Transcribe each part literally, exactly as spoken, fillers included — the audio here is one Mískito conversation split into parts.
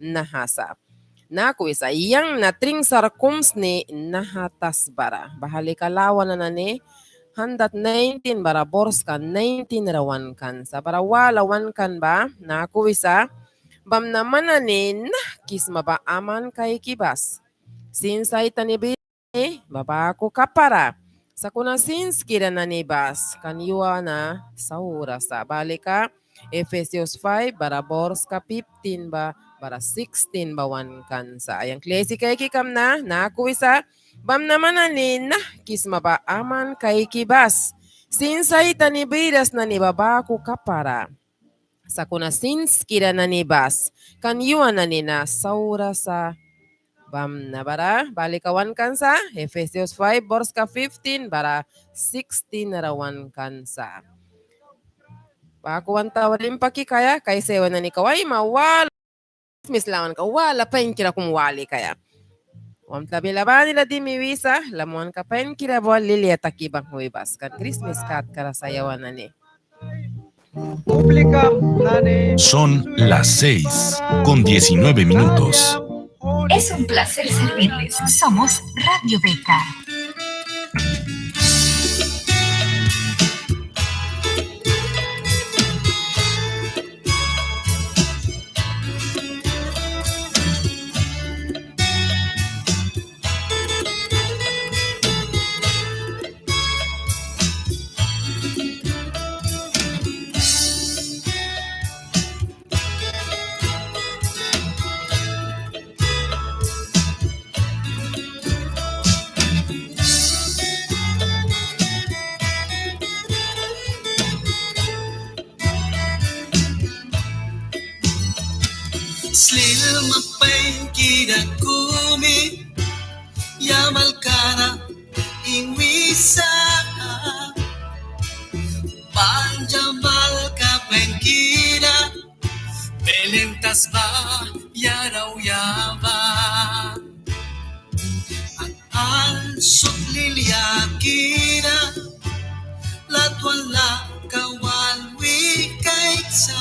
naha sa. Naku wisa, yang na trinsar kum sni naha tasbara. Baha lika Lawana nani handat naintin bara borska naintin ra wan kan sa. Bara wala wan kan ba, naku wisa, bamna man nani nahki sma ba aman kaiki bas. Sins aitani bri ba baku kapara. Sakuna sinskira nani bas kan yua na saura sa. Baha lika Efesios five bara borska fifteen ba bara sixteen ba wan kan sa. Yang kli aisi kaiki kamna, naku wisa, bamna man nani nahki sma ba aman kaiki bas. Sins aitani briras nani ba baku kapara. Sakuna sinskira nani bas kan yua nani na saura sa. Bamna bara baha lika wan kan sa, Efesios five borska fifteen bara sixteen ra wan kan sa. Baku wan taura impaki kaia, kaisa yawan nani kau aima wal Krismis lawanka wala painkira kum wali kaia. Wamtla bila bani la dimi wisa, lamwanka painkira ba wal lilia taki banghwi bas kan Krismis katkara sa yawan nani. Son las seis con diecinueve minutos. Es un placer servirles. Somos Radio Beca. Slilma painkira kumi yabalkara ingwisa. Ban yabalka painkira Belén tasba ya rau ya ba. An sut liliakira latwan laka wal wi kaisa.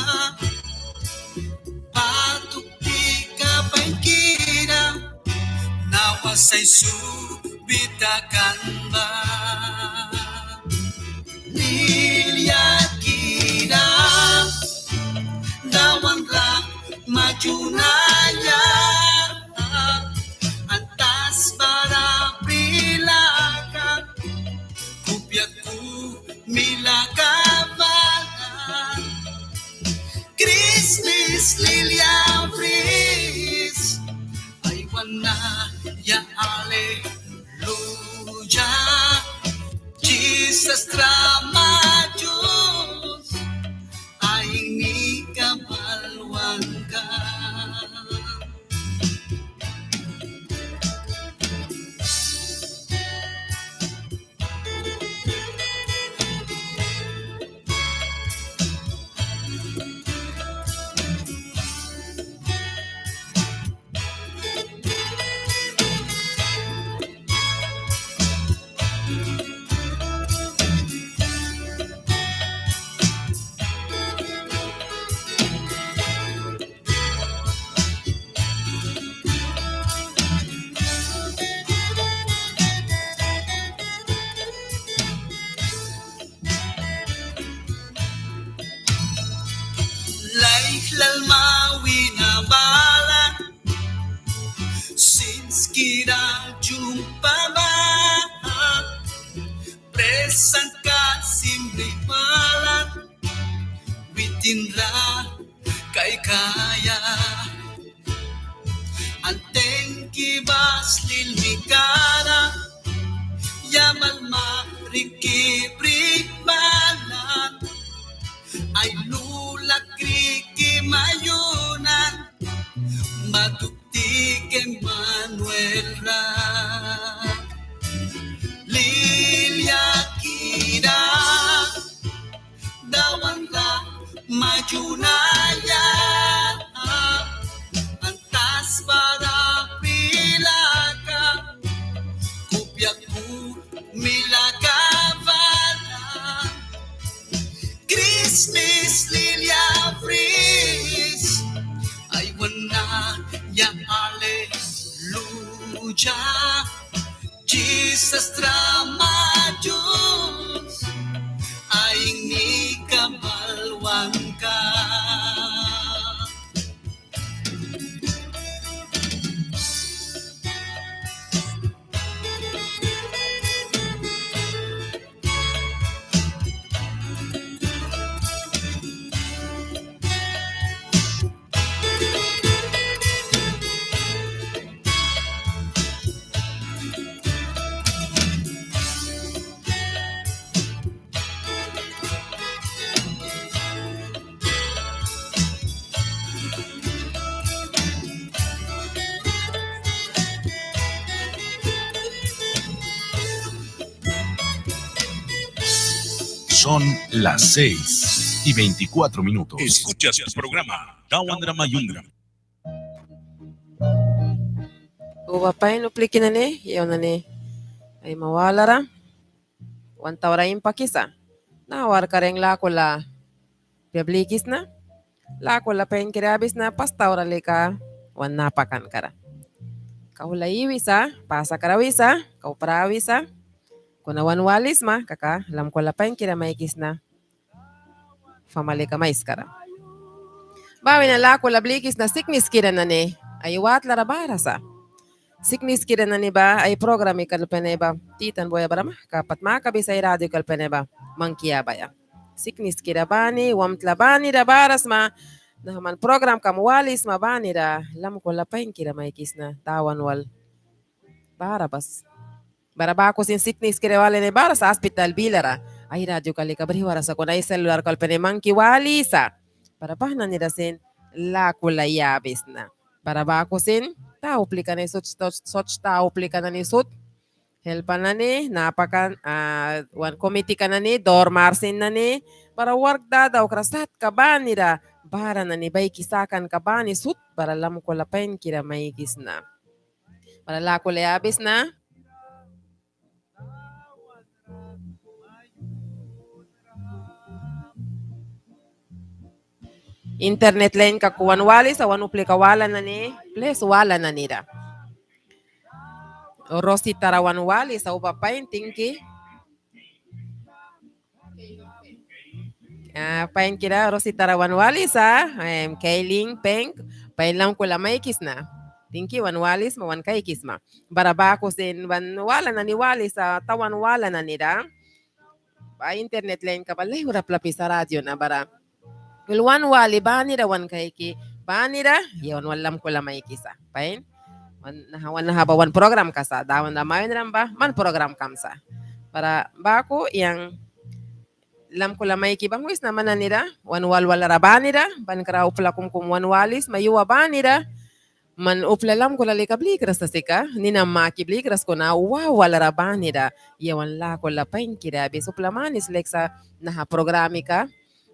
Batuk tika painkira nawas aisu bitakan ba. Liliakira Dawan ra mayunaya. An tasbara bri laka kupia kumi laka balan. Krismis lilia bris aiwana ya, aleluya. Jisas ra mayus ai ingnika balwanka. Laihlal mawina balan, sinskira jumpa ba, presanka simri balan, witin ra kaikaia. An tenki ba slilmikara yamal mariki bri balan, ai lula kriki mayunan, batuktika Emanuel ra. Liliakira Dawan ra mayunaia, an tasbara bri laka kupia kumi laka balan. Krismis lilia bris aiwana Aleluya, Jisas ra mayus, ai nika balwanka. Son las seis y veinticuatro minutos. Escuchas tu programa Dawan ra Mayunram. Uba pain upliki nani, yawan nani aima walara wan taura impakisa. Naha warkara yang lakula bia blikisna, lakula painkira yabisna, pas taura lika wan napakankara. Kau la iwisa, pasakra wisa, kau pra wisa, kuna wan walisma kaka lamkula painkira maikisna. Famalika maiskara. Ba wina lakula blikisna sikniskira nani ai watlara bara sa. Sikniskira nani ba ai programika lupia nani ba titan buaia bara mahka pat makabisa, ai radioka lupia nani ba mangki yabaia. Sikniskira bani, wamtla banira bara sma, naha man programkam walisma banira lamkula painkira maikisna, Dawan wal bara bas. Bara baku sin sikniskira wali nani bara sa aspital bilara. Ai radioka lika brihwara sa kuna ai selularka lupia nani mangki walisa. Bara baha nanira sin lakula yabisna. Bara baku sin ta uplika nani sut, sut, sut ta uplika nani sut. Helpa nani, napakan, ah, wan komitika nani, dormar sin nani, bara wark dadaukra satka banira, bara nani baiki sakanka bani sut, bara lamkula painkira maikisna. Bara lakula yabisna. Internet lainka ku wan walisa wan uplika wala nani, plis wala nanira. Rosita ra wan walisa uba pain, tingki. Ah, painkira Rosita ra wan walisa, em, Kailin, Pink, pain lamkula maikisna. Tingki wan walisma, wan kaikisma. Bara baku sin wan wala nani walisa, tawan wala nanira. Ba internet lainka ba laihura plapisa radio na bara. Wil wan wali banira wan kaiki, banira, yawan wal lamkula maikisa. Pain? Wan naha, wan naha ba wan programka sa, Dawan ra Mayunram ba man programkam sa. Bara baku yang lamkula maiki banghwisna man nanira, wan wal walara banira, ban kra upla kumkum wan walisma yua banira, man upla lamkula lika blikras sa sika, ninam maki blikras kuna wawalra banira, yawan lakula painkira bis upla manis leksa naha programika,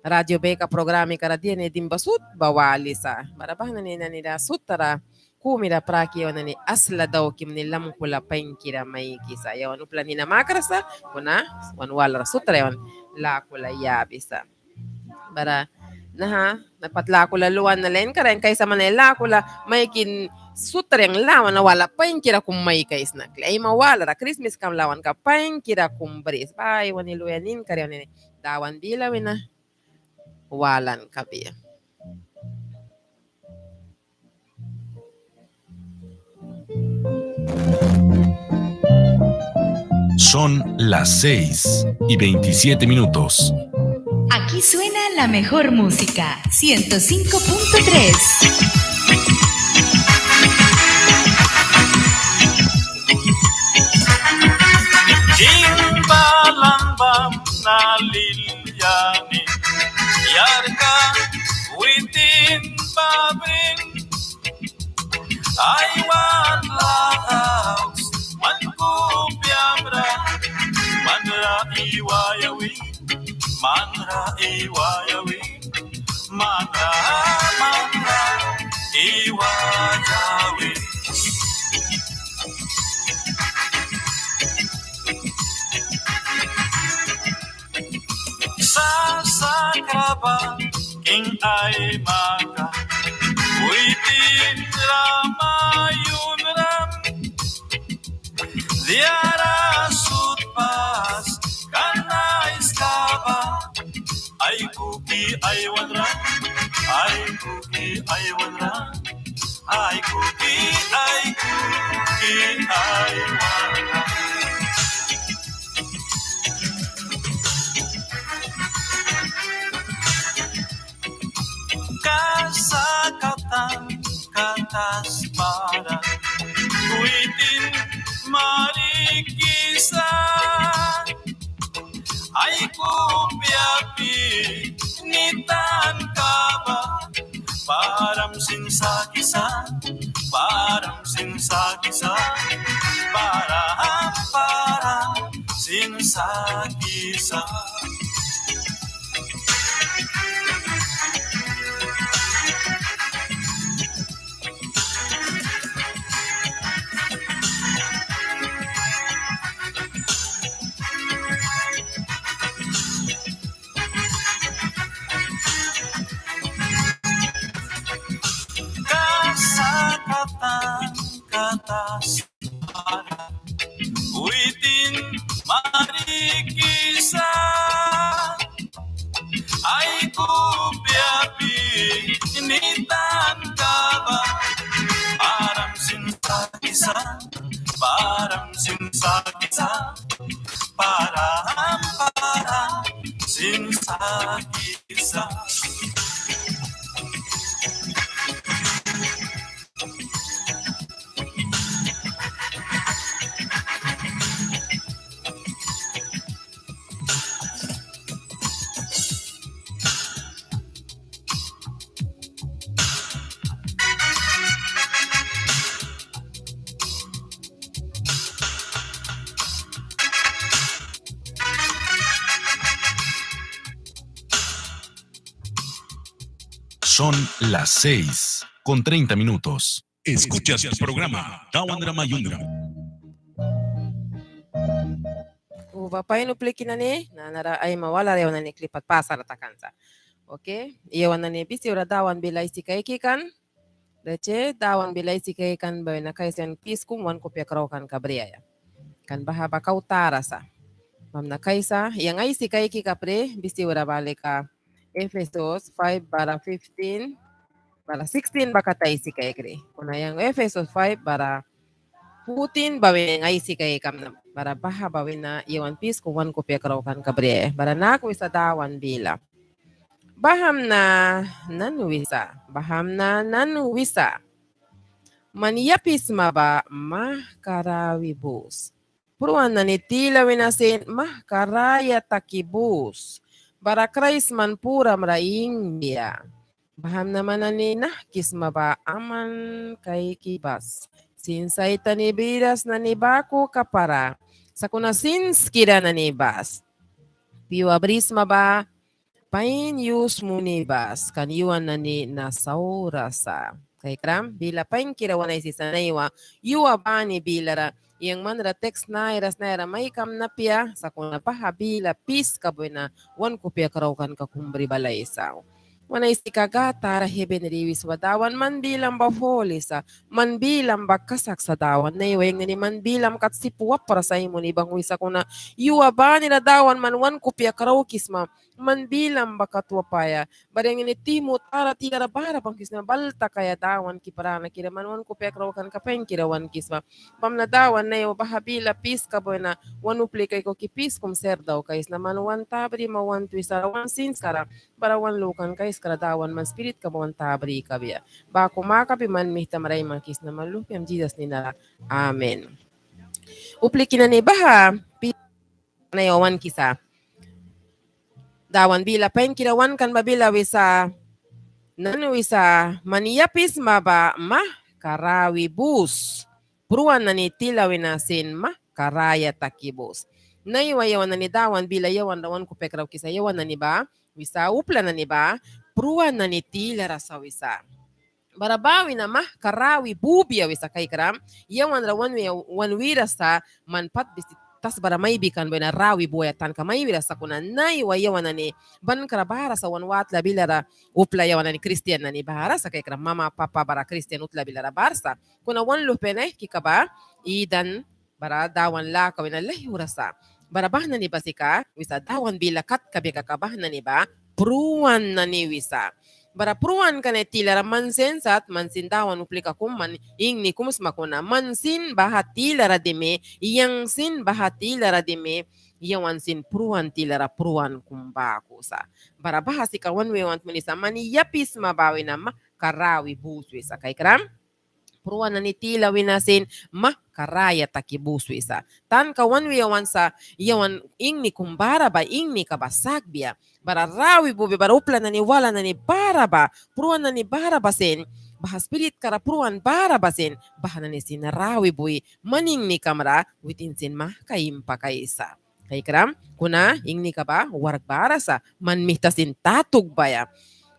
Radio Beka programika ra dia nani dim ba sut ba walisa. Bara baha nani nanira sut tara kumira praki yawan nani asla dauki muni lamkula painkira maikisa. Yawan upla nina makras sa, kuna wan walra sut tara yawan lakula yabisa. Bara naha, na pat lakula luan na lain kara yang kaisa man nani lakula maikin sut tara yang lawana wala painkira kum maikaisna. Kli aima walara Krismaskam lawanka painkira kum bris. Ba yawan nani luya nin kara yawan nani Dawan bila wina walan kabia. Son las seis y veintisiete minutos. Aquí suena la mejor música, ciento cinco punto tres. King balan bamna lil yani yarka witin babrin. Aiwan lahaus man kupiamra, manra iwayawi, manra iwayawi, manra, manra iwayawi. Sasakra ba king ai maka witin ra Aikuki, aikuki, aiwan. Kasak katan katas bara, witin marikisa. Ai kupia pi ni tanka ba, param sin sakisa, param sin sakisa, param, param sin sakisa. Kasak katan katas bara, witin marikisa. Ai kupia pi ni tanka ba, param sin sakisa, param sin sakisa, param, param sin sakisa. Son las seis con treinta minutos. Escuchas tu programa Dawan ra Mayunram. Uba pain upliki nani, nanara aima walara yawan nani kli pat pasara takan sa. Oke, yawan nani bisi ura Dawan bila aisi kaiki kan. Dache, Dawan bila aisi kaiki kan ba wina kaisa yang pis kum wan kupia kraukanka briaia. Kan baha ba kau tara sa. Bamna kaisa yang aisi kaiki kapri, bisi ura ba lika Efesos five bara fifteen bara sixteen ba kat aisi kaikri. Kuna yang Efesos five bara fourteen ba wina yang aisi kaikamna. Bara baha ba wina yawan pis kum wan kupia kraukanka briaia. Bara naku wisa Dawan bila. Bahamna nan wisa, bahamna nan wisa. Man yapisma ba mahka rawi bus. Pruan nani tila wina sin mahka raya taki bus. Bara Kraist man puram ra ingya. Bahamna man nani nahkisma ba aman kaiki bas. Sin Saitan ni briras nani baku kapara. Sakuna sinskira nani bas. Pyua brisma ba pain yus muni bas, kan yua nani na saura sa. Kaikram, bila painkira wan aisisa naiwa yua bani bilara yang manra teks nairas naira maikamna apia, sakuna baha bila piska ba wina wan kupia kraukanka kum bri balaisa. Wan aisika Gad tara heben ra iwis ba Dawan, man bilam ba holi sa, man bilam ba kasak sa Dawan, naiwa yang nani man bilam kat sip wapras ai muni banghwi, sakuna yua banira Dawan man wan kupia kraukisma, man bilam ba kat wapaia. Bara yang nani timu tara tilara bara bangkisna, bal takaia Dawanki prana kira man wan kupia kraukanka painkira wankisma. Bamna Dawan naiwa baha bila piska ba wina wan uplika aikuki pis kum sir daukaisna, man wan ta brima wan twisara, wan sinskara, bara wan lukanka aiskara Dawan man spiritka ba wan ta bri kabia. Baku makabi man mihtam ra aimakisna man luhpiam Jisas ninara. Amen. Upliki nani baha pi naiwa wankisa. Dawan bila painkira wankan ba bila wisa, nan wisa, man yapisma ba mahka rawi bus. Pruan nani tila wina sin mahka raya taki bus. Naiwa yawan nani Dawan bila yawan ra wan kupia kraukisa yawan nani ba wisa, upla nani ba pruan nani tilara sa wisa. Bara ba wina mahka rawi bubia wisa kaikram, yawan ra wan wi, wan wiras sa man pat bisti tasbara mai bikan ba wina rawi buaia tanka mai wiras sa, kuna naiwa yawan nani bankra bara sa wan watla bilara, upla yawan nani kristian nani bara sa kaikram, mama papa bara kristian utla bilara bara sa, kuna wan luhpia nahkika ba idan bara Dawan laka wina laihura sa. Bara baha nani ba sika wisa Dawan bila kat kabia kaka baha nani ba pruan nani wisa. Bara pruanka nani tilara man sin sat, man sin Dawan uplika kum, man ingni kum sma, kuna man sin baha tilara dimi, yang sin baha tilara dimi, yawan sin pruan tilara pruan kum baku sa. Bara baha sika wan wiaia want munisa, man yapisma ba wina mahka rawi bus wisa. Kaikram? Pruan nani tila wina sin mahka raya taki bus wisa. Tanka wan wiaia want sa, yawan ingni kum bara ba ingnika ba sakbia. Bara rawi bubia, bara upla nani wala nani bara ba, pruan nani bara ba sin, baha spiritkara pruan bara ba sin, baha nani sin rawi bui man ingnikamra witin sin mahka impakaisa. Kaikram? Kuna ingnika ba wark bara sa, man mihta sin tatukbaia.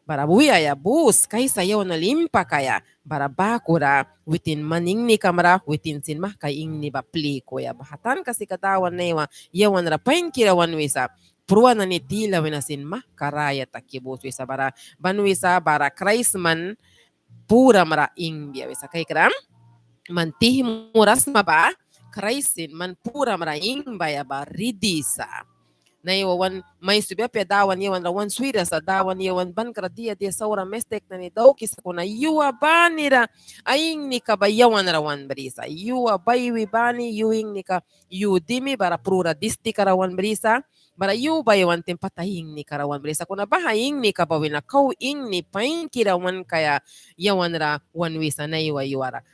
Bara wiaia bus kaisa yawan wal impakaia. Bara bakura witin man ingnikamra witin sin mahka ingni ba plikuya. Baha tanka sika Dawan naiwa yawanra painkira wan wisa. Pruan nani tila wina sin mahka raya taki bus wisa. Bara ban wisa, bara Kraist man puramra ingbia wisa. Kaikram? Man tihmura sma ba Kraist sin man puramra ingbaia ba ridi sa. Naiwa wan mai subia apia, Dawan yawanra wan swira sa, Dawan yawan bankra dia dia saura mistik nani daukisa, kuna yua banira ai ingnika ba yawanra wan brisa. Yua baiwi bani, yu ingnika, yu dimi bara prura distikara wan brisa. Bara yu baiwan taim pat ai ingnikara wan brisa. Kuna baha ingnika ba wina kau ingni painkira wan kaia yawanra wan wisa naiwa yuara.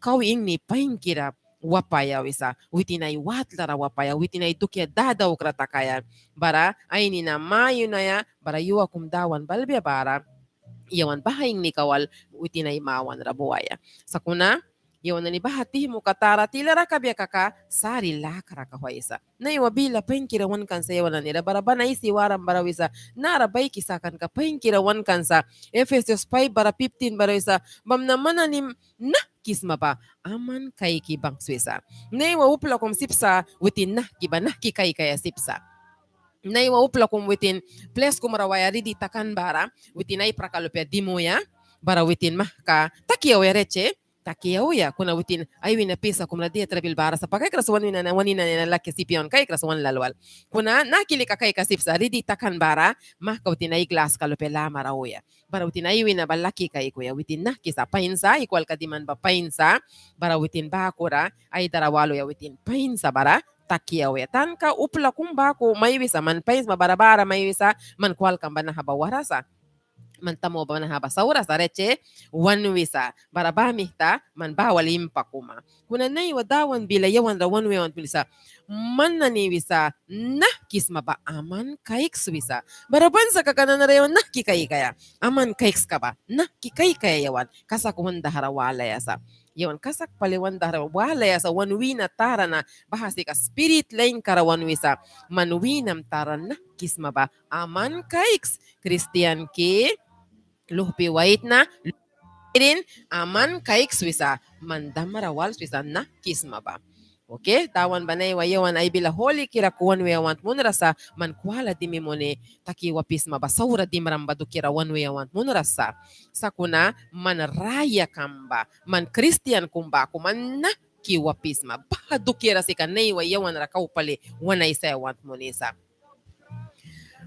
Kau ingni painkira wapaia wisa, witin ai watlara wapaia, witin ai dukia dadaukra takaia. Bara ai nina mayunaia, bara yua kum Dawan balbia bara yawan baha ingnika wal witin ai mawanra buaia. Sakuna yawan nani baha tihmuka tara tilara kabia kaka sari lakara kauhwaisa. Naiwa bila painkira wankan sa yawan nanira, bara ban aisi waram bara wisa, nara baiki sakanka painkira wankan sa. Efesios five bara fifteen bara wisa, bamna man nani nahki sma ba aman kaiki bangs wisa. Naiwa upla kum sip sa witin nahki ba nahki kaikaia sip sa. Naiwa upla kum witin plis kumra waia ridi takan bara witin ai praka lupia dimuya, bara witin mahka taki auya, reche, taki auya, kuna witin ai wina pisa kumra dia trabil bara sa. Ba kaikras wan wina na, wan nina na laki sip yawan kaikras wan lal wal. Kuna nahki lika kaikaia sip sa, ridi takan bara mahka witin ai glaska lupia lamara auya. Bara witin ai wina ba laki kaikuya, witin nahki sa, pain sa, igualka diman ba pain sa. Bara witin bakura ai dara waluya, witin pain sa bara taki auya. Tanka upla kum baku mai wisa, man pain sma bara bara mai wisa, man kwalkam ba naha ba wara sa, man tamu ba naha ba saura sa, reche, wan wisa. Bara ba mihta man ba wal impakuma. Kuna naiwa Dawan bila yawanra wan wiaia want munisa, man nani wisa nahki sma ba aman kaiks wisa. Bara ban sa kaka nanara yawan nahki kaikaia, aman kaiks ka ba nahki kaikaia yawan kasak wan dahra walaia sa. Yawan kasak pali wan dahra walaia sa wan wina tara na. Baha sika spirit lainkara wan wisa, man winam tara nahki sma ba aman kaiks. Kristianki, luhpi waitna, luhpi mirin, aman kaiks wisa, man damra wals wisa nahki sma ba. Oke, Dawan ba naiwa yawan ai bila hulikira ku wan wiaia want munras sa, man kwala dimi muni taki wapisma ba saura dimram ba dukiara wan wiaia want munras sa. Sakuna man rayakam ba, man kristian kum baku man nahki wapisma, baha dukiara sika naiwa yawanra kau pali wan aisaia want munisa.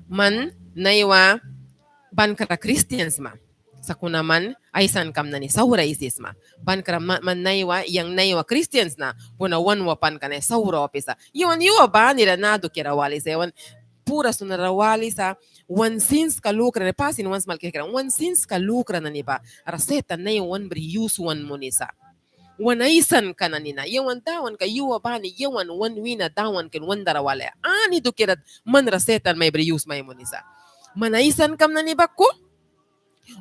Man naiwa bankra kristian sma, sakuna man aisankam nani saura aisisma. Bankra ma-, man naiwa, yang naiwa kristian sna, kuna wan wapanka nani saura wapisa. Yawan yua banira na dukiara walisa, yawan pura sunra walisa, wan sinska lukra nani, pasin wan smalkikra, wan sinska lukra nani ba ra Setan naiwa wan bri yus wan munisa. Wan aisanka nani na, yawan dawanka yua bani, yawan wan wina dawanka wan dara walaia. Ani dukiara manra Setan mai bri yus mai munisa. Man aisankam nani ba kuk,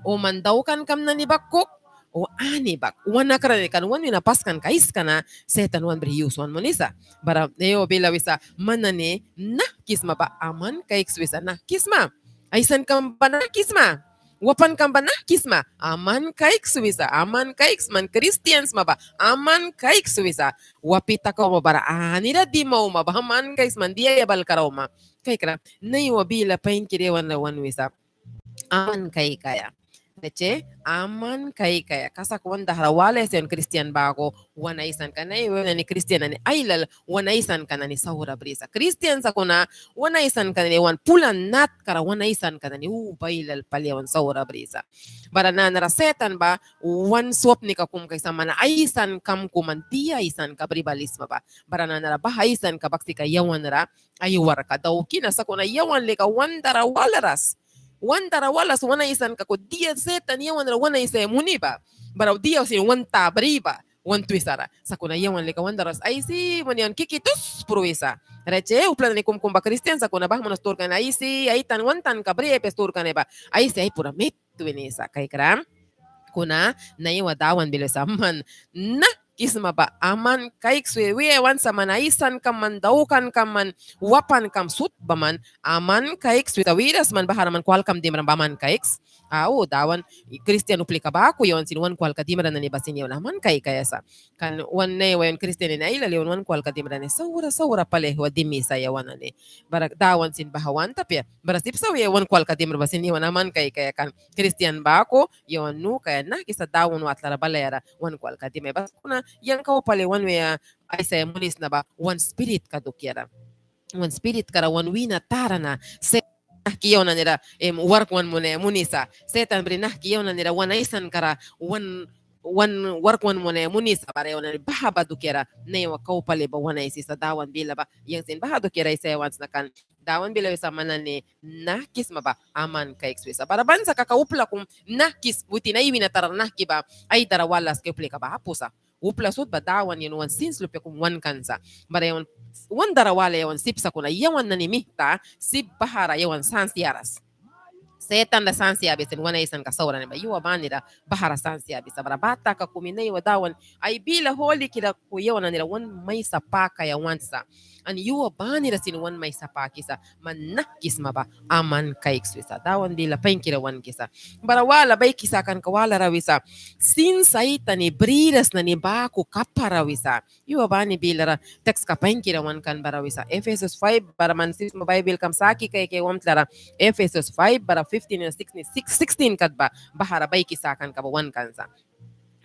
o man daukankam nani ba kuk, o ani ba kuk. Wan nakra nani kan wan wina paskanka aiska na Setan wan bri yus wan munisa. Bara naiwa bila wisa, man nani nahki sma ba aman kaiks wisa, nahki sma. Aisankam ba nahki sma. Wapankam ba nahki sma, aman kaiks wisa, aman kaiks. Man kristian sma ba, aman kaiks wisa. Wapi takauma bara anira dimauma ba, aman kaiks. Man dia yabalkara auma. Kaikra, naiwa bila painkira yawanra wan wisa, aman kaikaia. Neche, aman kaikaia kasak wan dahra walaia sa yawan kristian baku wan aisanka nani, wan nani kristian nani ailal wan aisanka nani saura brisa. Kristian sakuna wan aisanka nani wan pulan natkara wan aisanka nani uba ailal pali wan saura brisa. Bara nanara setan ba wan swapnika kum kaisa man aisankam kum man dia aisanka bri balisma ba. Bara nanara baha aisanka bak sika yawanra ai warka dauki na sakuna yawan lika wan dara walaras. Wan dara walaras wan aisanka ku dia setan yawanra wan aisaia muni ba. Bara dia sin wan ta bri ba wan twisara. Sakuna yawan lika wan dara walaras aisi muni wan kiki tus pruisa. Reche upla nani kum kum ba kristian sakuna baha man sturka nani aisi ai tan wan tanka bri ai pe sturka nani ba aisi ai pura mit twinisa kaikram. Kuna naiwa Dawan bila wisa man nahkisma ba aman kaiks wi, wiaia want sa man aisankam, man daukankam, man wapankam sut ba man aman kaiks wisa. Wiras man bahara man kwalkam dimram ba aman kaiks. Au Dawan, kristian uplika baku yawan sin wan kwalka dimra nani ba sin yawan aman kaikaia sa. Kan wan naiwa yawan kristian nani ailal yawan wan kwalka dimra nani saura saura pali wa dimisa yawan nani. Bara Dawan sin baha want apia. Bara sip sa wiaia wan kwalka dimra ba sin yawan aman kaikaia kan kristian baku yawan nu kaia nahki sa Dawan watlara balaia ra wan kwalka dimaia ba. Sakuna yang kau pali wan wiaia aisaia munisna ba wan spiritka dukiara. Wan spiritkara wan wina tara na setan nahki yawan nanira wark wan munaia munisa. Setan bri nahki yawan nanira wan aisankara wan wan wark wan munaia munisa bara yawan nani baha ba dukiara naiwa kau pali ba wan aisisa Dawan bila ba. Yang sin baha dukiara aisaia want sna kan Dawan bila wisa man nani nahkisma ba aman kaiks wisa. Bara ban sa kaka upla kum nahkis witin ai wina tara nahki ba ai dara walaras ka uplika ba apu sa. Upla sut ba Dawan yawan wan sins lupia kum wankan sa. Bara yawan wan dara walaia yawan sip sakuna yawan nani mihta sip bahara yawan sans yaras. Setan ra sans yabisa sin wan aisanka saura nani ba yua banira bahara sans yabisa. Bara baha taka kumi naiwa Dawan ai bila hulikira ku yawan nanira wan maisa pakaia want sa. An yua banira sin wan maisa pakisa man nahkisma ba aman kaiks wisa. Dawan bila painkira wankisa. Bara wala baiki sakanka walara wisa sins aitani briras nani baku kapara wisa. Yua bani bilara tekska painkira wankan bara wisa Efesus five bara man sip sma Baibilkam saki kaikaia wamtlara Efesus five bara fifteen na sixteen, sixteen kat ba bahara baiki sakanka ba wankan sa.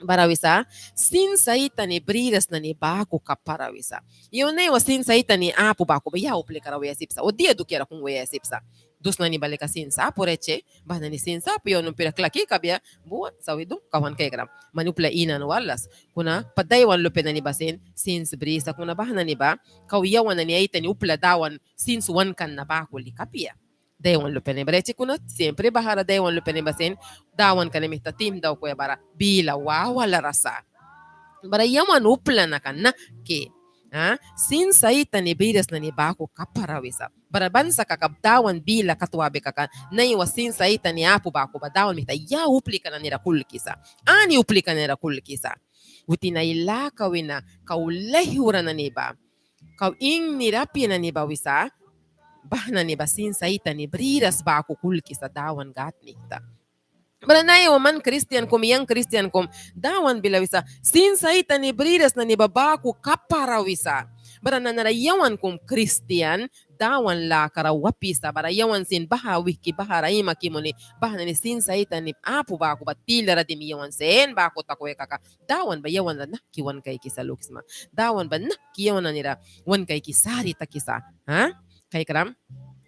Bara wisa sins aitani briras nani baku kapara wisa. Yawan naiwa sins aitani apu baku ba ya uplikara wiaia sip sa o dia dukiara kum wiaia sip sa. Dus nani ba lika sins apu reche, baha nani sins apu yawan umpira klaki kabia buan sawi dum kawan kaikram. Man upla inan walas kuna pat daiwan lupia nani ba sin sins brisa kuna baha nani ba kau yawan nani aitani upla Dawan sins wankan na baku lika apia. Daiwan lupia nani ba reche kuna siempre bahara daiwan lupia nani ba sin Dawanka nani mihta tim daukaia bara bila wawalara sa. Bara yawan upla naka nahki sins aitani briras nani baku kapara wisa. Bara ban sa kaka Dawan bila kat wabia kaka naiwa sins aitani apu baku ba Dawan mihta ya uplika nanira kulkisa. Ani uplika nanira kulkisa. Witin ai laka wina kau laihura nani ba kau ingnira apia nani ba wisa. Baha nani ba sins aitani briras baku kulkisa Dawan Gâd mihta. Bara naiwa man kristian kum, yang kristian kum, Dawan bila wisa sins aitani briras nani ba baku kapara wisa. Bara nanara yawan kum kristian Dawan lakara wapisa bara yawan sin baha wihki bahara aimaki muni baha nani sins aitani apu baku ba tilara dimi yawan sin baku takwi kaka Dawan ba yawan ra nahki wan kaikisa lukisma. Dawan ba nahki yawan nanira wan kaiki sari takisa. Ha? Kaikram.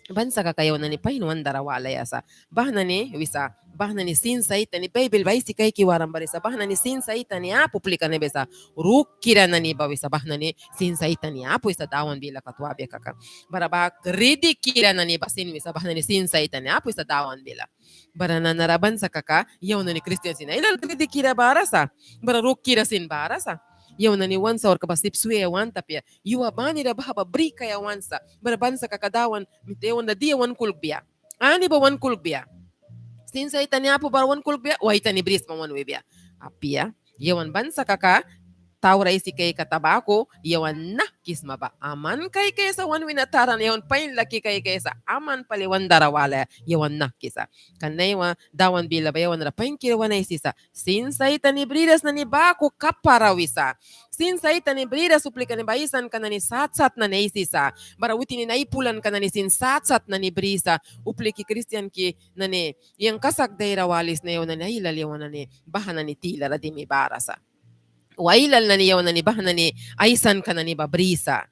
Ban sa kaka yawan nani pain wan dara walaia sa. Baha nani wisa, baha nani sins aitani Baibil ba aisi kaiki waram bara wisa baha nani sins aitani apu uplika nani ba wisa rukkira nani ba wisa baha nani sins aitani apu wisa Dawan bila kat wabia kaka. Bara baha kridikira nani ba sin wisa baha nani sins aitani apu wisa Dawan bila. Bara nanara ban sa kaka yawan nani kristian sin ailal kridikira bara sa. Bara rukkira sin bara sa. Yawan nani wan saurka ba sip swiaia want apia. Yua banira baha ba brikaia want sa. Bara ban sa kaka Dawan mihta yawan ra dia wan kulkbia? Ani ba wan kulkbia? Sins aitani apu bara wan kulkbia o aitani brisma wan wibia? Apia. Yawan ban sa kaka taura aisi kaikaia kata baku, yawan nahki sma ba aman kaikaia sa, wan wina tara na yawan pain laki kaikaia sa, aman pali wan dara walaia, yawan nahki sa. Kan naiwa Dawan bila ba yawan ra painkira wan aisisa, sins aitani briras nani baku kapara wisa. Sins aitani briras uplika nani ba aisanka nani sat sat nani aisisa. Bara witin nani ai pulanka nani sin sat sat nani brisa. Upliki kristianki nani yang kasak dara walisna yawan nani ailal yawan nani baha nani tilara dimi bara sa. Wa ailal nani yawan nani baha nani aisanka nani ba brisa.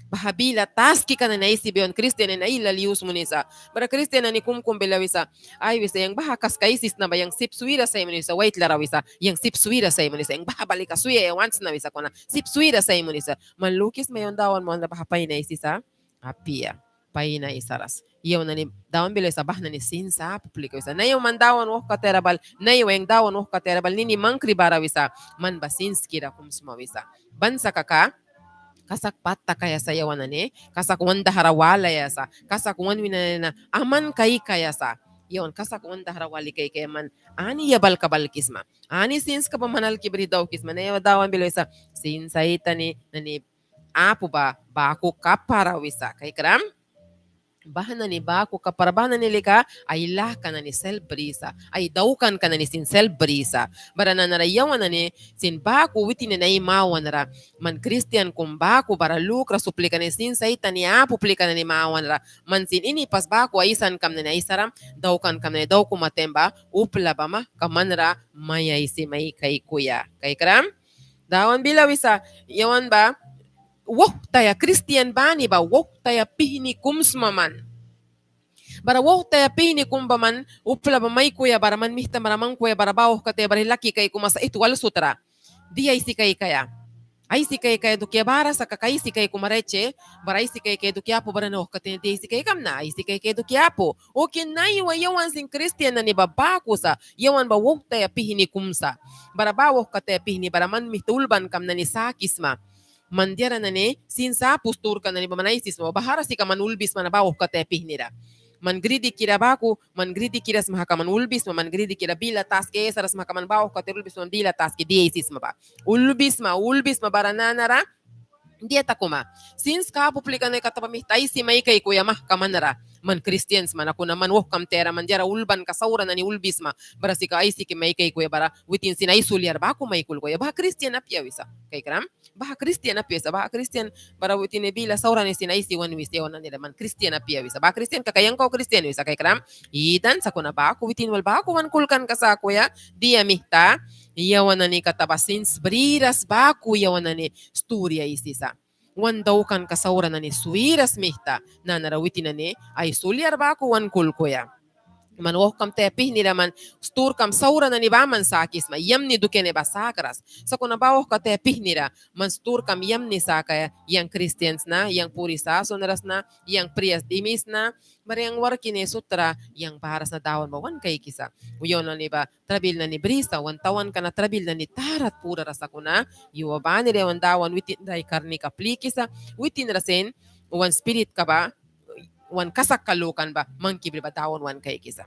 Baha bila taskika nani aisi ba yawan kristian nani ailal yus munisa. Bara kristian nani kum kum bila wisa, ai wisa, yang baha kaska aisisna ba yang sip swiras ai munisa, waitlara wisa, yang sip swiras ai munisa, yang baha ba lika swiaia want sna wisa, kuna sip swiras ai munisa. Man lukisma yawan Dawan mawanra baha pain aisisa? Apia, pain aisaras. Yawan nani Dawan bila wisa baha nani sins apu uplika wisa. Naiwa man Dawan wauhkataya ra bal, naiwa yang Dawan wauhkataya ra bal nini mangkri bara wisa, man ba sinskira kum sma wisa. Ban sa kaka kasak pat takaia sa yawan nani, kasak wan dahra walaia sa, kasak wan wina nani na aman kaikaia sa. Yawan kasak wan dahra wali kaikaia man ani yabalka balkisma, ani sinska ba man alki brih daukisma. Naiwa Dawan bila wisa sins aitani nani apu ba baku kapara wisa. Kaikram? Baha nani baku kapara, baha nani lika ai laka nani selp brisa, ai daukanka nani sin selp brisa. Bara nanara yawan nani sin baku witin nani ai mawanra, man kristian kum baku bara lukras uplika nani sins aitani apu uplika nani mawanra, man sin ini pas baku aisankam nani aisaram, daukankam nani daukuma taim ba upla ba mahka manra mai aisi mai kaikuya. Kaikram? Dawan bila wisa yawan ba wauhtaya, kristian bani ba wauhtaya pihni kum sma man. Bara wauhtaya pihni kum ba man upla ba maikuya bara man mihtam ra mangkuya bara ba wauhkataya bara laki kaikuma sa, ihtu wal sutra. Dia aisi kaikaia? Aisi kaikaia dukia bara sa kaka aisi kaikuma reche, bara aisi kaikaia dukia apu bara na wauhkataya dia aisi kaikamna, aisi kaikaia dukia apu. Oke, naiwa yawan sin kristian nani ba baku sa, yawan ba wauhtaya pihni kum sa. Bara ba wauhkataya pihni bara man mihta ulbankam nani sakisma. Man diara nani sins apu sturka nani ba man aisisma, bahara sika man ulbisma na ba wauhkataya pihnira. Man gridikira baku, man gridikira sma kaka man ulbisma, man gridikira bila taski aisaras sma kaka man ba wauhkataya ulbisma, man bila taski dia aisisma ba. Ulbisma, ulbisma bara nanara dia takuma. Sinska apu uplika nani kata ba mihta aisi mai kaikuya mahka manra. Man kristian sma na kuna man wauhkam tayara man diara ulbanka saura nani ulbisma. Bara sika aisiki mai kaikuya bara witin sin ai sulyara baku mai kulkuya. Baha kristian apia wisa. Kaikram? Baha kristian apia wisa, baha kristian bara witin nani bila saura nani sin aisi wan wisa yawan nanira man kristian apia wisa. Baha kristian kaka yang kau kristian wisa. Kaikram? Idan sakuna baku witin wal baku wan kulkanka sakuya dia mihta yawan nani kata ba sins briras baku yawan nani sturi aisisa. Wan daukanka saura nani swiras mihta nanara witin nani ai sulyara baku wan kulkuya. Man wauhkam taya pihnira man sturkam saura nani baman sakisma, yamni dukia nani ba sakras. Sakuna ba wauhkataya pihnira man sturkam yamni sakaia, yang kristian sna, yang puri sasunra sna, yang prias dimi sna, bara yang warki nani sutra, yang bara sna Dawan ba wan kaikisa. Yawan nani ba trabil nani brisa, wan tawanka na trabil nani tara purara sakuna yua banira yawan Dawan witin ra ai karnika plikisa, witin ra sin wan spiritka ba, wan kasakka lukan ba mangki bri ba Dawan wan kaikisa.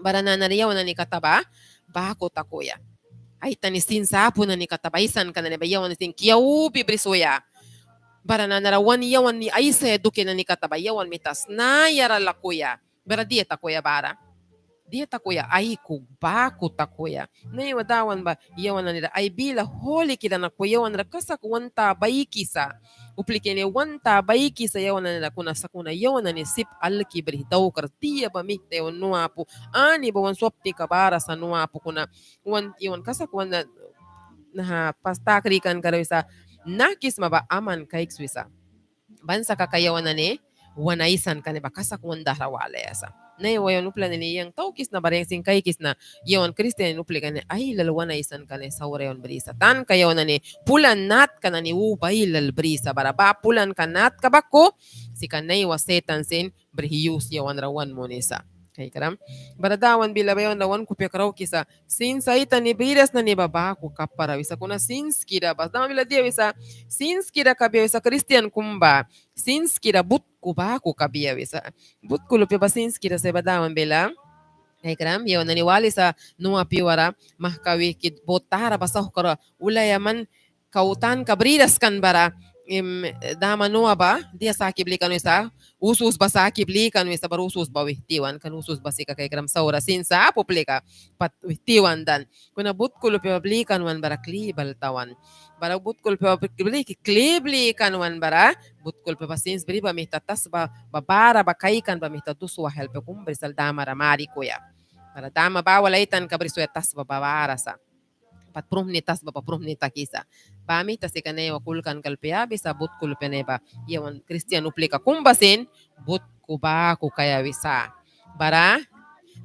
Bara nanara yawan nani kata ba baku takuya. Aitani sins apu nani kata ba aisanka nani ba yawan sin kiaubi bri suya. Bara nanara wan yawan ni aisaia dukia nani kata ba yawan mita snayara lakuya. Bara dia takuya bara? Dia takuya? Aiku baku takuya. Naiwa Dawan ba yawan nanira ai bila hulikira naku yawan ra kasak wan ta baikisa. Uplika nani wan ta baikisa yawan nanira kuna sakuna yawan nani sip alki brih daukras dia ba mihta yawan nu apu ani ba wan swapnika bara sa nu apu kuna wan yawan kasak wan naha pas ta krikanka ra wisa nahki sma ba aman kaiks wisa. Ban sa kaka yawan nani wan aisanka nani ba kasak wan dahra walaia sa. Naiwa yawan upla nani yang taukisna bara yang sin kaikisna yawan kristian nani uplika nani ailal wan aisanka nani saura yawan brisa. Tanka yawan nani pulan natka nani uba ailal brisa bara ba pulanka natka baku sika naiwa Setan sin brih yus yawan ra wan munisa. Kaikram? Bara Dawan bila ba yawan ra wan kupia kraukisa sins aitani briras nani ba baku kapara wisa kuna sinskira ba. Dawan bila dia wisa sinskira kabia wisa kristian kum ba. Sinskira butku baku kabia wisa. Butku lupia ba sinskira sa ba Dawan bila. Kaikram? Yawan nani walisa Nua piuara mahka wihki bot tara ba sauhkara ulaia man kau tanka briras kan bara, em, dama Noa ba dia saki blikan wisa, usus ba saki blikan wisa, bara usus ba wih tiwan kan, usus ba sika kaikram saura sins apu uplika pat wih tiwan dan. Kuna butkulupia ba blikan wan bara kli bal tawan. Bara butkulupia ba bli, kli blikan wan bara butkulupia ba sins bri ba mihta tasba ba bara ba kaikan ba mihta dus wahia lupia kum brisa dama ra marikuya. Bara dama ba wal ai tanka brisa tasba ba bara sa. Pat pruhmni tasba ba pruhmni takisa. Ba mihta sika naiwa kulkanka lupia bisa butkulupia nani ba yawan kristian uplika kum ba sin butku baku kaia wisa. Bara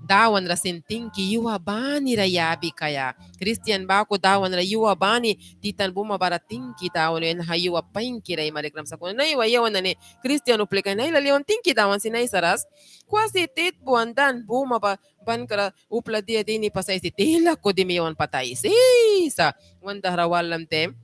Dawan ra sin tingki yua bani ra yabi kaia. Kristian baku Dawan ra yua bani titan buma bara tingki Dawan, naha yua painkira ai marikram. Sakuna naiwa yawan nani kristian uplika nani ailal yawan tingki Dawan sin aisaras. Kwasi tit buan dan buma ba ban kra upla dia dini pas aisi tila kau dimi yawan pat aisisa. Wan dahra walam taim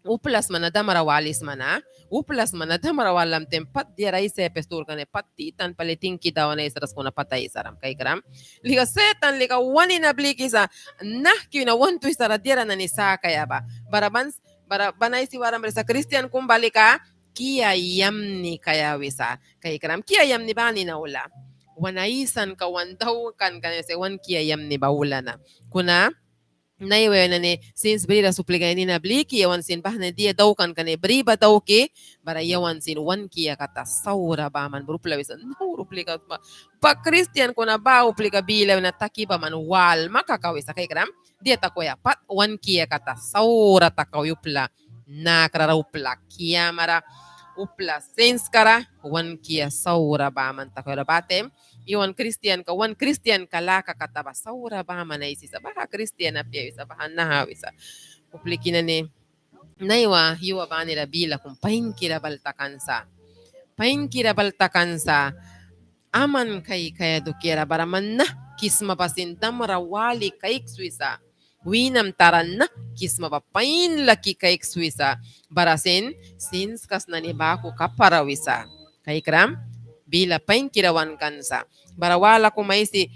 upla sma na damra walisma na, upla sma na damra walam taim pat diara aisi apia sturka nani pat titan pali tingki Dawan aisaras kuna pat aisaram kaikram. Lika Setan lika wan nina blikisa nahki wina wan twisara diara nani sakaia ba. Bara ban, bara ban aisi waram brisa kristian kum ba lika kia yamni kaia wisa. Kaikram kia yamni ba nina aula. Wan aisanka wan daukanka nani sa wan kia yamni ba aula na. Kuna naiwa yawan nani sins briras uplika nani nina bliki yawan sin baha nani dia daukanka nani bri ba dauki, bara yawan sin wan kia kata saura baman bara upla wisa naura uplika ba, ba kristian kuna ba uplika bila wina taki ba man walma kaka wisa kaikram. Dia takuya pat wan kia kata saura takawi upla nakra ra upla kiama ra upla sinska ra wan kia saura baman takawi ra ba taim yawan kristianka wan kristianka laka kata ba saura baman aisisa baha kristian apia wisa baha naha wisa. Upliki nani naiwa yua bani ra bila kum painkira bal takan sa. Painkira bal takan sa. Aman kaikaia dukiara bara man nahki sma ba sin damra wali kaiks wisa. Winam tara nahki sma ba pain laki kaiks wisa. Bara sin sinska sna nani baku kapara wisa. Kaikram bila painkira wankan sa. Bara wala kum aisi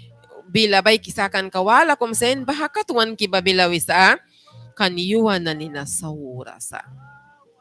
bila baiki sakanka wala kum sin baha kat wanki ba bila wisa. Kan yua nani na saura sa.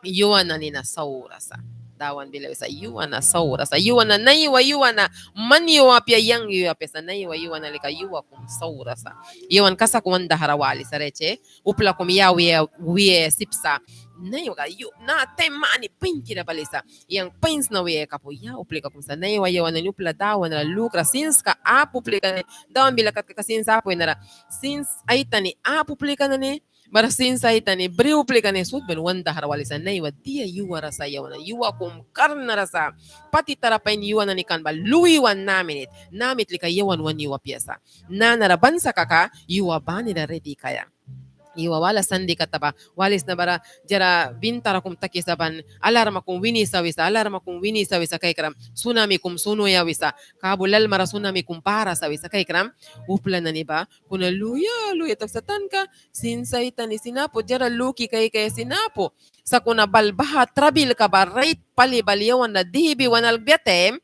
Yua nani na saura sa. Dawan bila wisa yua na saura sa. Yua na naiwa yua na man yua apia yang yua apia sa naiwa yua na lika yua kum saura sa. Yawan kasak wan dahra walisa reche. Upla kum ya wiaia sip sa. Naiwa ka yu na taim mani painkira balisa. Yang pain sna wiaia kapu ya uplika kum sa. Naiwa yawan nani upla Dawan ra lukra sinska apu uplika nani. Dawan bila kat kaka sins apu wina ra sins aitani apu uplika nani. Bara sins aitani bri uplika nani sut ben wan dahra walisa naiwa dia yua ra sa yawan nani yua kum karna ra sa. Pati tara pain yua nani kan ba lui wan naha minit. Naha minit lika yawan wan yua apia sa. Nanara ban sa kaka yua bani ra redi kaia. Yua wala sandi kata ba walisna bara diara bintara kum takisa ban alarma kum winisa wisa alarma kum winisa wisa kaikram. Sunami kum sunuya wisa kabu lalmara sunami kum bara sa wisa kaikram. Upla nani ba kuna luya luya taksa tanka sins aitani sin apu diara luki kaikaia sin apu. Sakuna bal baha trabilka ba rait pali bal yawan ra dihbi wan alkbia taim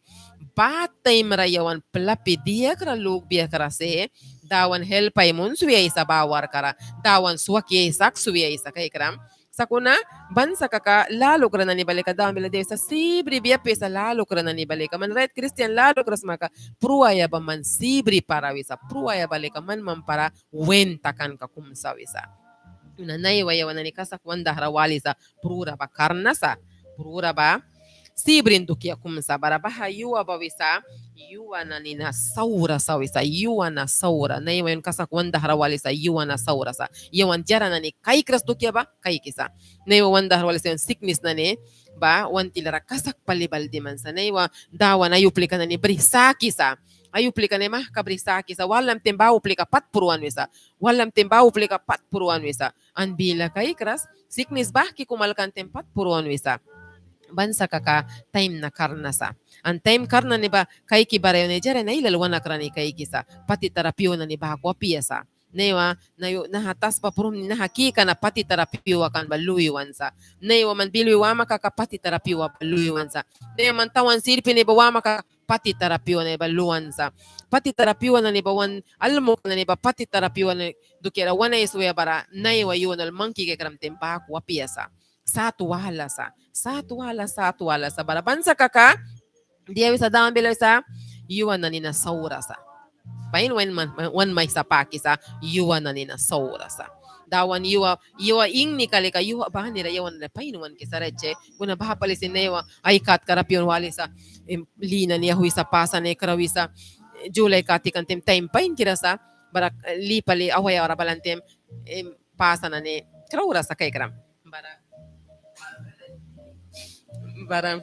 ba taim ra yawan plapi diakra lukbia kra si. Dawan help ai muns wiaisa ba warkka ra. Dawan swaki ai saks wiaisa kaikram. Sakuna ban sa kaka lalukra nani ba lika Dawan bila dia wisa sibri bia apia sa lalukra nani ba lika man rait kristian lalukra sma kaka pruaia ba man sibri para wisa pruaia ba lika man mampara wen takanka kum sa wisa. Kuna naiwa yawan nani kasak wan dahra walisa prura ba karna sa. Prura ba sibrin dukia kum sa bara baha yua ba wisa yua nani na saura sa wisa yua na saura naiwa yawan kasak wan dahra walisa yua na saura sa. Yawan diara nani kaikras dukia ba kaikisa. Naiwa wan dahra walisa yawan siknis nani ba wan tilara kasak pali bal diman sa naiwa Dawan ai uplika nani brih sakisa. Ai uplika nani mahka brih sakisa walam taim ba uplika pat pruan wisa. Walam taim ba uplika pat pruan wisa. An bila kaikras siknis bahki kum alkan taim pat pruan wisa. Ban sa kaka taim na karna sa. An taim karna nani ba kaiki bara yawan nani diara nani ailal wan nakra nani kaikisa. Pati tara pyua nani baku apia sa. Naiwa naha tasba pruhmni naha kika na pati tara pyua kan ba lui wan sa. Naiwa man bilwi wama kaka pati tara pyua ba lui wan sa. Naiwa man tawan sirpi nani ba wama kaka patitara piua nani ba luan sa. Patitara piua nani ba wan almuka nani ba patitara piua nani dukiara wan aiswaia bara naiwa yua nani mangki kaikram taim baku apia sa. Sat wala sa, sat wala, sat wala sa. Bara ban sa kaka, dia wisa Dawan bila wisa, yua nani na saura sa. Pain wan, wan, wan maisa pakisa, yua nani na saura sa. Dawan yua, yua ingnika lika yua banira yawan nani pain wan kisara che. Kuna baha pali sin naiwa ai katkara piua wan walisa, em, li nani auhwisa, pasa nani krawisa, Julai kat ikan taim taim painkira sa, bara, eh, li pali auhwaia ra balan taim, em, pasa nani kraura sa kaikram. Bara, bara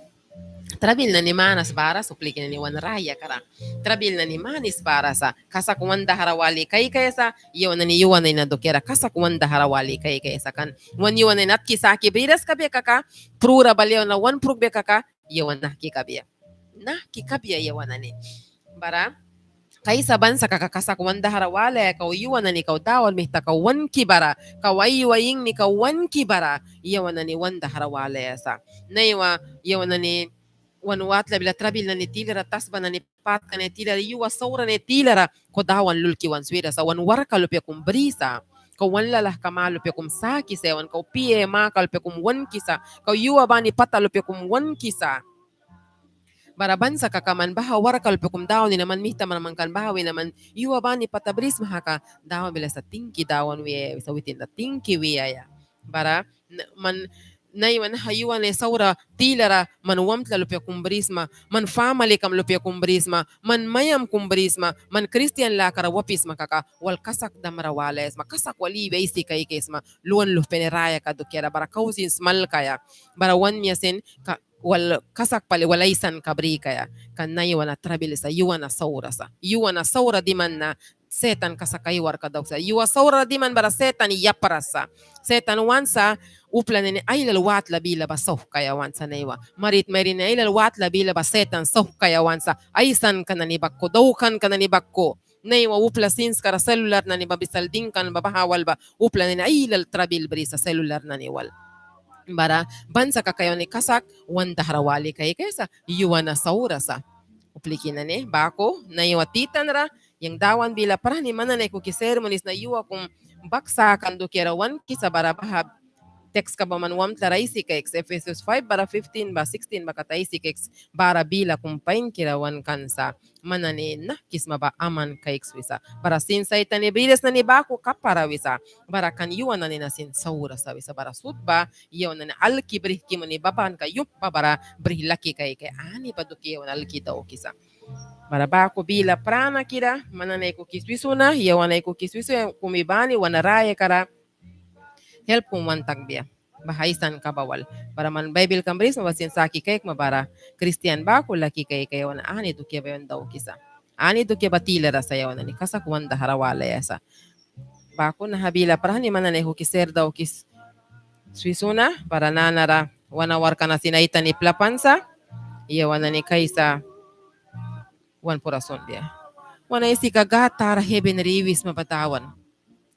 trabil nani manas bara sa, upliki nani wan rayakara. Trabil nani manis bara sa, kasak wan dahra wali kaikaia sa, yawan nani yua nani na dukiara kasak wan dahra wali kaikaia sa. Kan wan yua nani na atki saki briras kabia kaka, prura bal yawan na wan prukbia kaka, yawan nahki kabia. Nahki kabia yawan nani. Bara kaisa ban sa kaka kasak wan dahra walaia kau yua nani kau Dawan mita kau wanki bara, kau ai yua ingni kau wanki bara, yawan nani wan dahra walaia sa. Naiwa yawan nani wan watla bila trabil nani tilara, tasba nani patka nani tilara, yua saura nani tilara, kau Dawan lulki wan swira sa, wan warka lupia kum brisa. Kau wan lalahka ma lupia kum sakisa, wan kau pia maka lupia kum wankisa, kau yua bani pata lupia kum wankisa. Bara ban sa kaka man baha warka lupia kum Dawan wina man mihta man mangkan baha wina man yua bani pata brisma kaka Dawan bila sa tingki Dawan wiaia sa, witin ra tingki wiaia. Bara man naiwa naha yua nani saura tilara man wamtla lupia kum brisma, man famalikam lupia kum brisma, man maiam kum brisma, man kristian lakara wapisma kaka wal kasak damra walaia sma, kasak wal iwi aisi kaikaisma luan luhpia nani rayaka dukiara bara kau sin smalkaia. Bara wan maia sin ka wal kasak pali wal aisanka brikaia. Kan naiwa na trabil sa, yua na saura sa. Yua na saura diman na Setan kasak ai warka daukisa. Yua saura diman bara Setan yapras sa. Setan want sa upla nani ailal watla bila ba sauhkaia want sa naiwa. Marit mairin nani ailal watla bila ba Setan sauhkaia want sa. Aisanka nani baku, daukanka nani baku. Naiwa upla sinskara selular nani ba bisal dingkan ba baha wal ba upla nani ailal trabil brisa selular nani wal. Bara ban sa kaka yawan nani kasak wan dahra wali kaikaia sa, yua na saura sa. Upliki nani, baku naiwa titan ra yang Dawan bila prahni man nani aikuki sermonis na yua kum bak sakan dukiara wankisa bara baha tekska ba man wamtla ra aisi kaiks, Efesus five bara fifteen ba sixteen ba kat aisi kaiks, bara bila kum painkira wankan sa. Man nani nahkisma ba aman kaiks wisa. Bara sin Saitan ni briras nani baku kapara wisa. Bara kan yua nani na sin saura sa wisa. Bara sut ba yawan nani alki brihki muni babanka yumhpa bara brih laki kaikaia ani ba dukia yawan alki daukisa. Bara baku bila pranakira man nani aikuki swisuna, yawan aikuki swisuna kumi bani wan rayakara help kum wan takbia. Baha aisanka ba wal. Bara man Baibilkam brisma ba sin saki kaikma bara kristian baku laki kaikaia wan ani dukia ba yawan daukisa. Ani dukia ba tilara sa yawan nani kasak wan dahra walaia sa. Baku naha bila prahni man nani aikuki ser daukis swisuna bara nanara wan awarka na sin aitani plapan sa. Yawan nani kaisa wan pura sunbia. Wan aisika Gâd tara heben ra iwisma ba Dawan.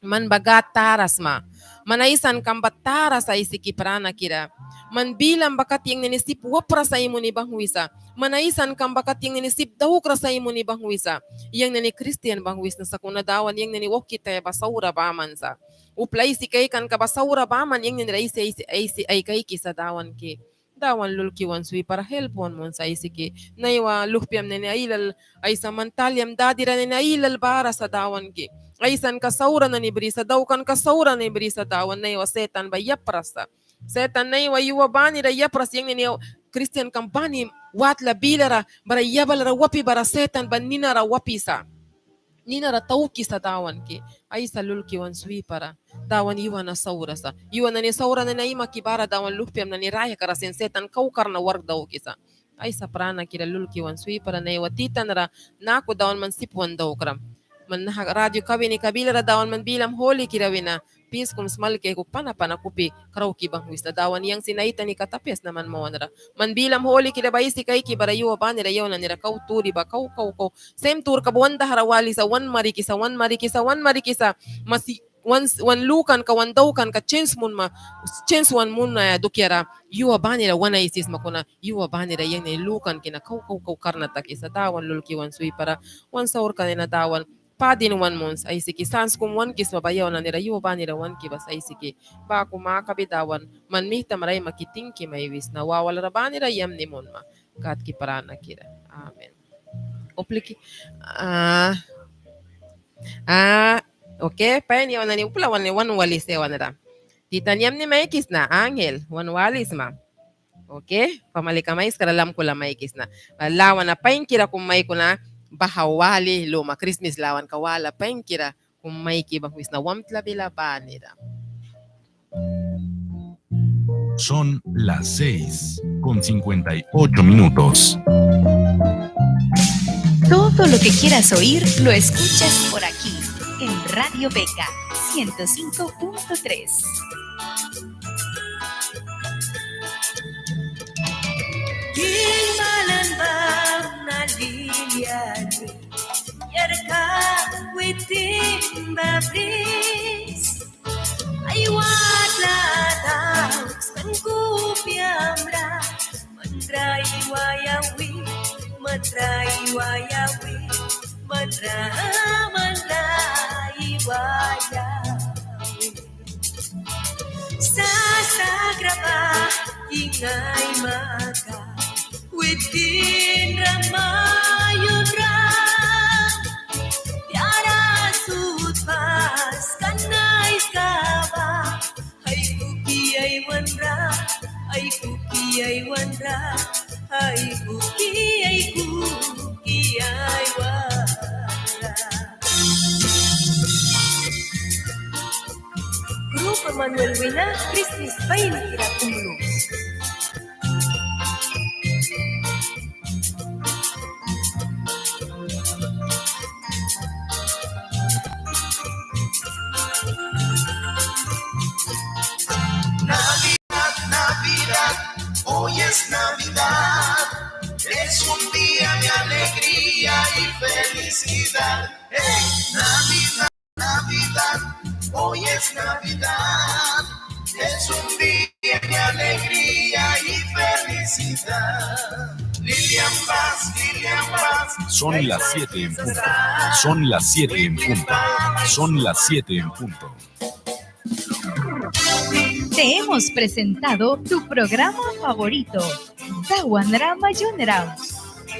Man ba Gâd tara sma. Man aisankam ba tara sa Aisiki pranakira. Man bilam ba kat yang nani sip wapras ai muni banghwisa. Man aisankam ba kat yang nani sip daukras ai muni banghwisa. Yang nani kristian banghwisna sakuna Dawan yang nani wauhkataya ba saura baman sa. Upla aisi kaikanka ba saura baman yang nani ra aisi aisi aisi ai kaikisa Dawanki. Dawan lulki wan swipara help wan munsa Aisiki. Naiwa luhpiam nani ailal aisa, man taliam dadira nani ailal bara sa Dawanki. Aisanka saura nani brisa, daukanka saura nani brisa Dawan, naiwa Setan ba yapras sa. Setan naiwa yua banira yapras yang nani kristiankam bani watla bilara bara yabalra wapi bara Setan ba ninara wapisa. Ninara taukisa Dawanki. Aisa lulki wan swipara. Dawan yua na saura sa. Yua nani saura nani aimaki bara Dawan luhpiam nani rayakara sin Setan kau karna wark daukisa. Aisa pranakira lulki wan swipara naiwa titanra naku Dawan man sip wan daukram. Man naha radio kabinika bilara Dawan man bilam hulikira wina pis kum smalki aikuk pana pana kupi krauki banghwisna Dawan yang sin aitani kat apia sna man mawanra. Man bilam hulikira ba aisi kaiki bara yua banira yawan nanira kau turi ba kau kau kau. Sem turka ba wan dahra walisa, wan marikisa, wan marikisa, wan marikisa. Masi wan, wan lukanka, wan daukanka chens munma, chens wan munaia dukiara yua banira wan aisisma, kuna yua banira yang nani lukanki na kau kau kau karna takisa. Dawan lulki wan swipara, wan saurka nina Dawan padin wan muns. Aisiki, sans kum wankisma ba yawan nanira yua banira wanki bas. Aisiki, baku makabi Dawan, man mihtamra aimaki tingki mai wisna, wawalra banira yamni munma. Gâdki pranakira. Amen. Upliki, ah, ah, oke, pain yawan nani upla wan, wan walisa yawan ra. Titan yamni maikisna, Angel, wan walisma. Oke, pamalika maiskara lamkula maikisna. Lawana painkira kum maikuna, baha wali luma Krismis lawanka wala painkira kum maiki banghwisna wamtla bila banira. Son las seis con cincuenta y ocho minutos. Todo lo que quieras oír lo escuchas por aquí, en Radio Beca ciento cinco punto tres. King balan bamna liliani, yarka witin ba bris. Ai watla dauks kan kupiamra, manra iwaia wi, manra iwaia wi, manra, manra iwaia wi. Sasakra ba king aimaka, witin ra mayunra, tiara sut pas kan aiska ba. Aikuki aiwanra, aikuki aiwanra, aikuki, aikuki aiwanra. Grupo Manuel wina Krismis painkira kum lus. Navidad, Navidad, hoy es Navidad, es un día de alegría y felicidad. Hey, Navidad. Navidad, hoy es Navidad, es un día de alegría y felicidad. Lilian Bass, Lilian Bass. Son las siete en punto. Son las siete en punto. Son las siete en punto. Te hemos presentado tu programa favorito, Dawan ra Mayunram.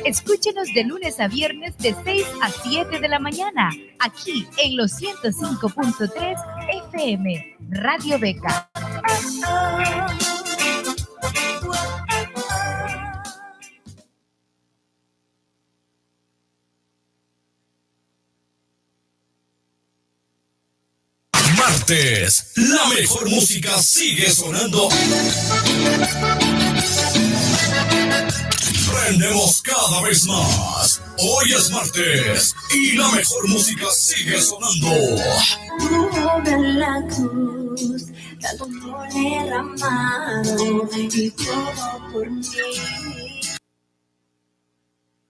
Escúchenos de lunes a viernes de seis a siete de la mañana, aquí en los ciento cinco punto tres F M, Radio Beca. Martes, la mejor música sigue sonando. Prendemos cada vez más. Hoy es martes y la mejor música sigue sonando.